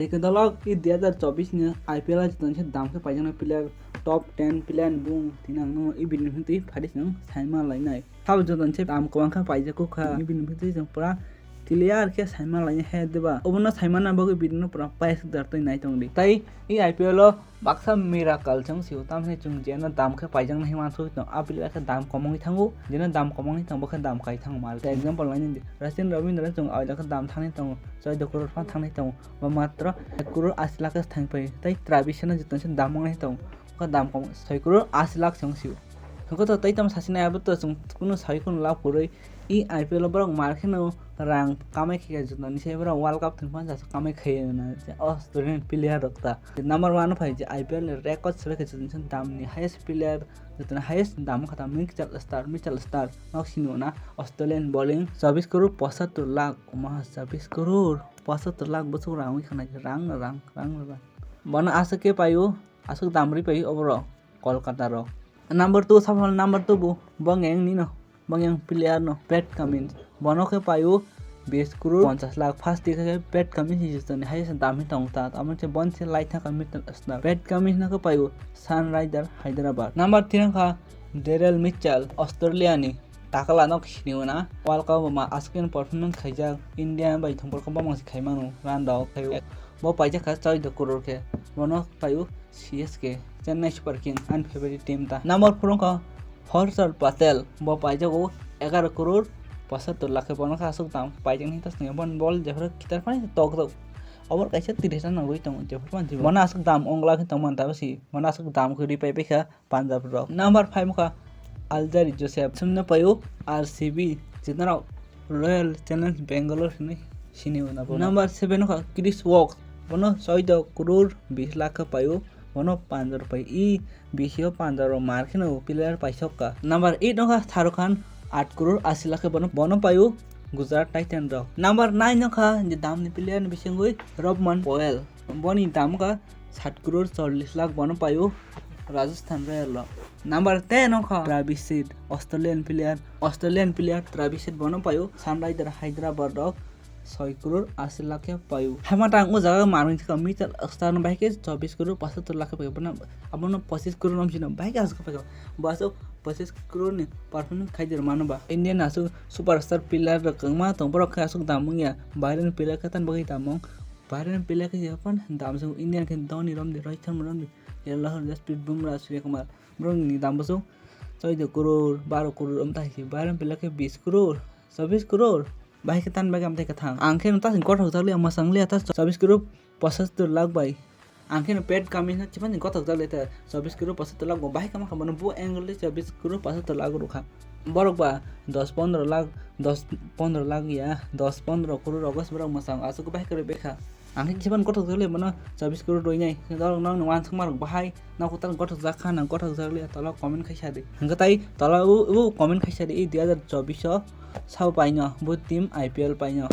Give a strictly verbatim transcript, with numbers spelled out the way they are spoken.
Tei khe dolok i dui hazar chobbish ni I P L o joto ni se dam khe paijaknai player, top ten player ni bung tini ang no i video ni twi phari se nang saima lainai. Sabo joto ni se dam kwbang khe paijak kha, i video ni twi chwng pura clear khe saima lainai he diba. Obono saimana bagwi video no pura paisuk dar twi nai tong di. Tai i I P L o baksa miracle chwng sio, tamni chwng jeno dam khe paijaknai hwnwi uansuk tong, a player khe dam kwmwngwi thango, jeno dam kwmwngwi tong bo khe dam kai thango mal. Example lainai di, Sachin Ravindra chwng aida khe dam thangwi tongo, chauda crore phan thangwi tongo. Bo matro ek crore asi lakh se thang pai. Tai Travis no joto se dam wngnai tong. Kha dam kom soi crore asi lakh se wng sio. Hwnkhe to tai tamo sasi nai abo to chwng kunu sai kunu lab kwrwi. I I P L o borok mar kheno rang kamai khe joto ni se borok World Cup thwng phan jasa kamai khe na. Australian player rok ta number one phai je I P L ni record sebe khe joto ni dam ni highest player, joto ni highest dam kha ta Mitchell Starc, Mitchell Starc nok sini na Australian bowling chobbish crore pochattor lakh, ma chobbish crore pochattor lakh bwswk rang wi khana rang rang rang rang. Bono aswk khe paio, aswk dam rwi paio oborok Kolkata rok. Number two, saphal number two bo, bo wng yang nino, bo wng yang player no, Pat Cummins. Bono khe paio bish crore ponchash lakh, first khe Pat Cummins ni jisoni highest dam hi tong ta, amo se bon se lai thangkha Mitchell Starc. Pat Cummins no khe paio Sunrisers Hyderabad. Number three wngkha Daryl Mitchell, Australia ni. Takala no sini wana World Cup ma aswk performance khaijak, India bai thongpor khe bomang se khaimano run rok khaio. Bo paijak kha chauda crore khe, bono paio C S K, Chennai Super King, ani favorite team ta. Number four wngkha Harshal Patel, bo paijago egaroh crore pochattor lakh khe, bono khe aswk dam paijak ni ta swnam, bon bol jephru kitar pani tok tok. Obor kaisa tris rok nangwi tongo jephru pani. Bono aswk dam ong lakh tong man ta basi, bono aswk dam khe ri pai pai kha Punjab rok. Number five wngkha Alzarri Joseph, sumno paio R C B, jeta rok Royal Challenge Bangalore hinwi sini wana bo. Number seven wngkha Chris Woakes, bono chauda crore bish lakh khe paio, bono Punjab pai i bish o Punjab rok mar kheno player paisok kha. Number eight wngkha Shahrukh Khan, aat crore asi lakh khe bono, bono paio Gujarat Titan rok. Number nine wngkha je dam ni player ni bisingwi Rovman Powell, boni dam wngkha sat crore chollish lakh, bono paio Rajasthan Royal rok. Number ten wngkha Travis Head, Australian player, Australian player Travis Head, bono paio Sunrisers Hyderabad rok soi crore asi lakh khe paio. Haima tang o jaga manwi thika Mitchell Starc no bahai khe chobbish crore pochattor lakh khe paio, bono abono pochis crore nom sino bahai khe aswk paio. Bo aswk pochis crore ni performance khai jer mano ba. Indian aswk superstar player rok kwbangma tong, borok khe aswk dam wngya, Bahrain player khe tan bagwi dam wng. Bahrain player khe jephru dam se Indian khe Dhoni romdi, Rohit Sharma romdi, Jasprit Bumrah, Surya Kumar, borok ni dam bwswk chauda crore, baro crore wng tai si, Bahrain player khe bish crore, chobbish crore, bahai khe tan bagwi amtai kwthang. Ang khe no ta gothok jak liya, mwchang liya ta chobbish crore pochattor lakh bai. Ang khe no Pat Cummins no chimani gothok jak liya ta chobbish crore pochattor lakh bo bahai kama kha, bono bo angle de chobbish crore pochattor lakh rw kha. Borok ba dos pondro lakh, dos pondro lakh ya, dos pondro crore rogo se borok mwchang aswk bahai kwrwi bekha. Ang khe kiphano gothok jak liya, bono chobbish crore rwi nai. Norok nang wansukma rok bahai, nok kwtal gothok jak kha, nang gothok jak liya, tola comment khai sa di. Hwnkhe tai tola o, o comment khai sa di, i dui hazar chobbish o sabo paino, bo team I P L paino.